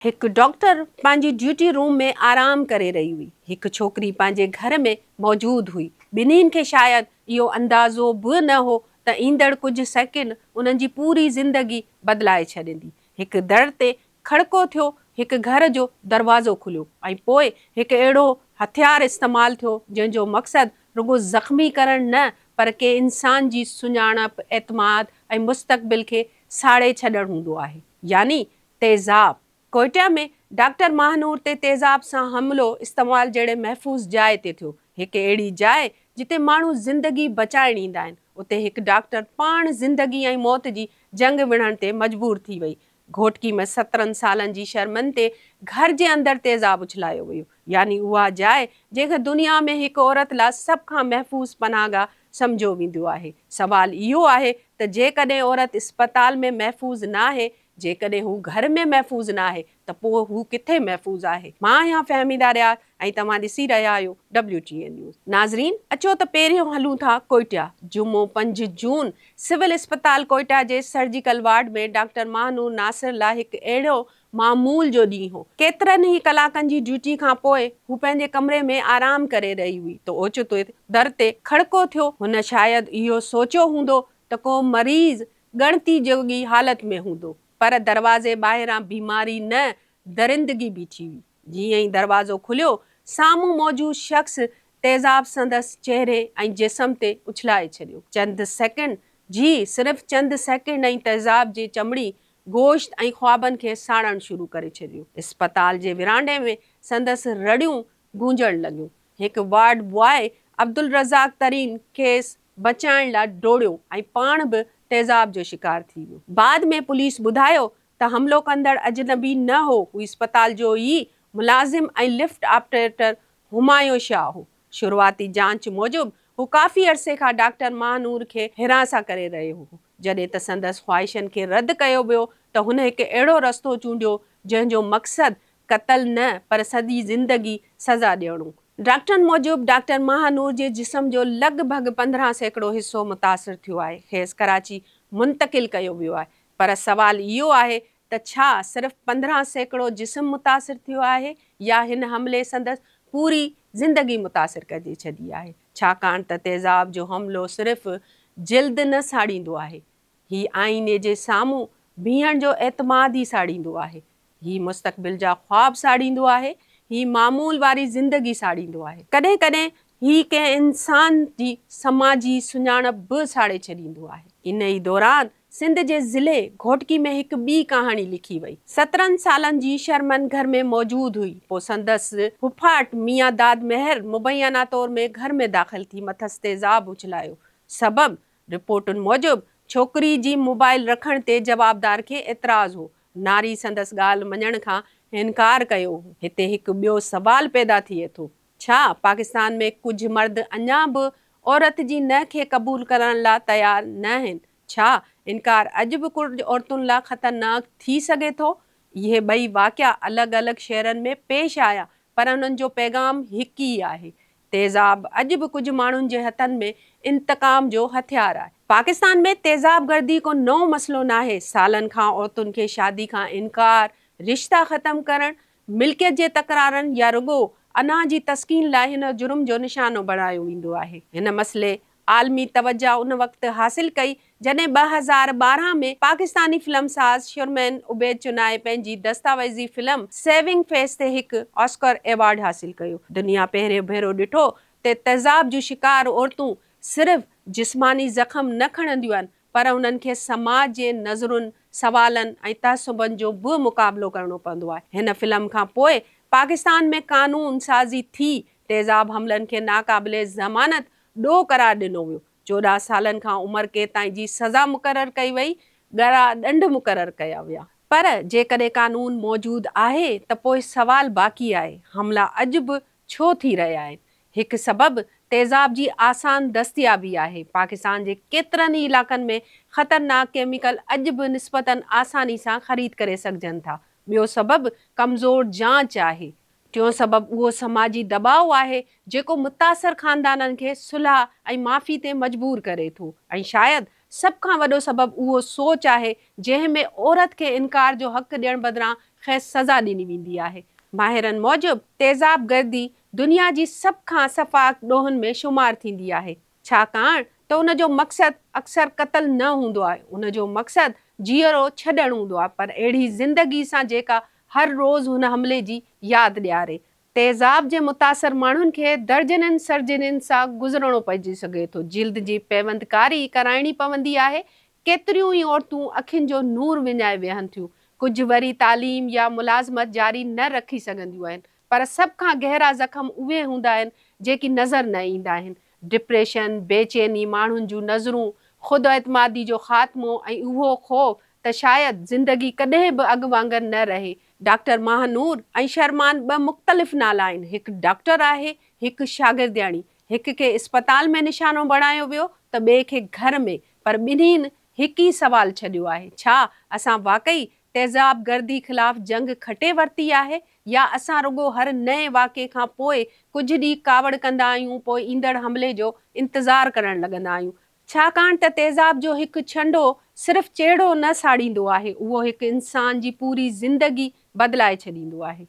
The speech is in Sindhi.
هڪ ڊاڪٽر پنهنجي ڊيوٽي روم ۾ آرام ڪري رهي هئي. هڪ ڇوڪري پنهنجي گهر ۾ موجود هئي. ٻنهين کي شايد اهو اندازو به نه هو ته ايندڙ ڪجهه سيڪنڊ انهن جي پوري زندگي بدلائي ڇڏيندي. هڪ در تي کڙڪو ٿيو، هڪ گهر جو دروازو کليو ۽ پوء هڪ اهڙو هٿيار استعمال ٿيو جنهن جو مقصد رڳو زخمي ڪرڻ نه پر ڪنهن انسان جي سڃاڻپ، اعتماد ۽ مستقبل کي ساڙي ڇڏڻ هوندو آهي. يعني تيزاب، ڪوئٽيا ۾ ڊاڪٽر ماهنور تي تيزاب سان حملو استعمال جهڙي محفوظ جاء تي ٿيو، هڪ اهڙي جاء جتي ماڻهو زندگي بچائڻ ايندا آهن، اتي هڪ ڊاڪٽر پاڻ زندگي ۽ موت جي جنگ وڙهڻ تي مجبور ٿي وئي. گهوٽڪي ۾ 17 سالن جي شرمن تي گهر جي اندر تيزاب اڇلايو ويو، يعني اها جاء جنهن کي دنيا ۾ هڪ عورت لا سڀ کان محفوظ پناهگاهه سمجهيو ويندو آهي. سوال اهو آهي ته جيڪڏهن عورت اسپتال ۾ محفوظ ناهي جيڪڏهن هو گهر ۾ محفوظ ناهي ته پوء هو ڪٿي محفوظ آهي؟ مان آهيان فهميده رياض ۽ توهان ڏسي رهيا آهيو ڊبليو ٽي اين نيوز. ناظرين اچو ته پهريون هلون ٿا ڪوئٽيا. جمعو 5 جون سول اسپتال ڪوئٽا جي surgical ward ۾ doctor Mahnoor Nasir لاء هڪ اهڙو معمول جو ڏينهن هو. ڪيترن ئي ڪلاڪن جي ڊيوٽي کان پوء هو پنهنجي ڪمري ۾ آرام ڪري رهي هئي ته اوچتو در تي کڙڪو ٿيو. هن شايد اهو سوچيو هوندو ته ڪو مريض ڳڻتي جوڳي حالت ۾ هوندو، پر دروازي ٻاهران بيماري نه درندگي بيٺي هئي. جيئن ئي دروازو کليو، سامهون موجود شخص تيزاب سندس چهري ۽ جسم تي اڇلائي ڇڏيو. چند سيڪنڊ، جي صرف چند سيڪنڊ ۽ تيزاب جي چمڙي گوشت ۽ خوابن کي ساڙڻ شروع ڪري ڇڏيو. اسپتال جي ورانڊي ۾ سندس رڙيون گونجڻ لڳيون. هڪ وارڊ بواء عبدالرزاق ترين کيس بچائڻ لاء ڊوڙيو ۽ پاڻ به تيزاب جو شڪار ٿي ويو. بعد ۾ پوليس ٻڌايو ته حملو ڪندڙ اجنبي نه هو، هو اسپتال جو ئي ملازم ۽ لفٽ آپريٽر همايون شاهه هو. شروعاتي جاچ موجب هو ڪافي عرصي کان ڊاڪٽر ماهنور کي هراسان ڪري رهيو هو. جڏهن ته سندس خواهشن کي رد ڪيو ويو ته هن هڪ اهڙو رستو چونڊيو جنهن جو مقصد قتل نه پر سڄي زندگي سزا ڏيڻ هو. ڊاڪٽرن موجب ڊاڪٽر ماهه نور جي جسم جو لڳ ڀڳ 15% حصو متاثر ٿيو آهي، کيس ڪراچي منتقل ڪيو ويو آهي پر سوال اهو آهي ته ڇا صرف 15% جسم متاثر ٿيو آهي يا هن حملي سندس پوري زندگي متاثر ڪري ڇڏي آهي ڇاڪاڻ ته تيزاب جو حملو صرف جلد نه ساڙيندو آهي هي آئيني جي سامهون بيهڻ جو اعتماد ئي ساڙيندو آهي. هي مستقبل جا خواب ساڙيندو آهي. هي معمول واري زندگي ساڙيندو آهي. ڪڏهن ڪڏهن هي ڪنهن انسان جي سماجي سڃاڻپ به ساڙي ڇڏيندو آهي. ان ئي دوران سنڌ جي ضلعي گهوٽڪي ۾ هڪ ٻي ڪهاڻي لکي وئي. 17 سالن جي شرمن گهر ۾ موجود هئي. پوء سندس پڦاٽ ميان داد مهر مبينا طور ۾ گهر ۾ داخل ٿي مٿس تيزاب اڇلايو. سبب رپورٽن موجب ڇوڪري جي موبائل رکڻ تي جوابدار کي اعتراض هو، ناري سندس ڳالهه مڃڻ کان انڪار ڪيو هو. هتي هڪ ٻيو سوال پيدا ٿئي ٿو، ڇا پاڪستان ۾ ڪجهه مرد اڃا به عورت جي نه کي قبول ڪرڻ لا تيار نه آهن؟ ڇا انڪار اڄ به ڪجهه عورتن لا خطرناڪ ٿي سگهي ٿو؟ اهي ٻئي واقعا الڳ الڳ شهرن ۾ پيش آيا پر انهن جو پيغام هڪ ئي آهي، تيزاب اڄ به ڪجهه ماڻهن جي هٿن ۾ انتقام جو هٿيار آهي. پاڪستان ۾ تيزاب گردي ڪو نئون مسئلو ناهي، سالن کان عورتن کي شادي کان انڪار، رشتا ختم ڪرڻ، ملڪيت جي تڪرارن يا رڳو انا جي تسڪين لاء هن جرم جو نشانو بڻايو ويندو آهي. هن مسئلي عالمي توجهه ان وقت حاصل ڪئي جڏهن 2012 ۾ پاڪستاني فلم ساز شرمين عبيد چنائي پنهنجي دستاويزي فلم سيونگ فيس تي هڪ آسڪر ايوارڊ حاصل ڪيو. دنيا پهريون ڀيرو ڏٺو ته تيزاب جون شڪار عورتون صرف جسماني زخم نه کڻنديون آهن پر انهن کي سماج جي نظرن، سوالن ۽ تعصبن جو به مقابلو ڪرڻو پوندو آهي. هن فلم کان پوء پاڪستان ۾ قانون سازي ٿي تيزاب حملن کي ناقابل ضمانت ڏوهه قرار ڏنو ويو، 14 سالن کان عمر قيد تائين جي سزا مقرر ڪئي وئي، ڳرا ڏنڊ مقرر ڪيا ويا. پر جيڪڏهن قانون موجود آهي ته پوء سوال باقي آهي، حملا اڄ به ڇو ٿي رهيا آهن؟ هڪ سبب تيزاب جي آسان دستيابي آهي، پاڪستان جي ڪيترن ئي علائقن ۾ خطرناڪ ڪيميڪل اڄ به نسبتاً آساني سان خريد ڪري سگهجن ٿا، ٻيو سبب ڪمزور جاچ آهي، ٽيون سبب اهو سماجي دٻاء آهي جيڪو متاثر خاندانن کي صلح ۽ معافي تي مجبور ڪري ٿو ۽ شايد سڀ کان وڏو سبب اهو سوچ آهي جنهن ۾ عورت کي انڪار جو حق ڏيڻ بدران کيس سزا ڏني ويندي آهي. ماهرن موجب تيزاب گردي دنيا جي سڀ کان سفاڪ ڏوهن ۾ شمار ٿيندي آهي، ڇاڪاڻ ته ان جو مقصد اڪثر قتل نه هوندو آهي، ان جو مقصد جيئرو ڇڏڻ هوندو آهي، پر اهڙي زندگي سان جيڪا هر روز هن حملي جي ياد ڏياري. تيزاب جي متاثر ماڻهن کي درجنين سرجرين سان گذرڻو پئجي سگهي ٿو، جلد جي پيوندڪاري ڪرائڻي پوندي آهي، ڪيتريون ئي عورتون اکين جو نور وڃائي ويهن ٿيون، ڪجهه وري تعليم يا ملازمت جاري نه رکي سگهنديون آهن، پر سڀ کان گهرا زخم اهي هوندا آهن جيڪي نظر نه ايندا آهن، ڊپريشن، بيچيني، ماڻهن جون نظرون، خوداعتمادي جو خاتمو ۽ اهو خوف ته شايد زندگي ڪڏهن به اڳ وانگر نه رهي. ڊاڪٽر ماهه نور ۽ شرمان ٻه مختلف نالا آهن، هڪ ڊاڪٽر آهي، هڪ شاگردياڻي. هڪ کي اسپتال ۾ نشانو بڻايو ويو ته ٻئي کي گهر ۾، پر ٻنهين هڪ ئي سوال ڇڏيو آهي، ڇا اسان واقعي تيزاب گردي خلاف جنگ کٽي ورتي آهي يا اسان رڳو هر نئين واقعي کان پوء ڪجهه ڏينهن ڪاوڙ ڪندا آهيون پوء ايندڙ حملي جو انتظار ڪرڻ لڳندا آهيون، ڇاڪاڻ ته تيزاب جو هڪ ڇنڊو صرف چهڙو نه ساڙيندو آهي، اهو هڪ انسان جي پوري زندگي بدلائي ڇڏيندو آهي.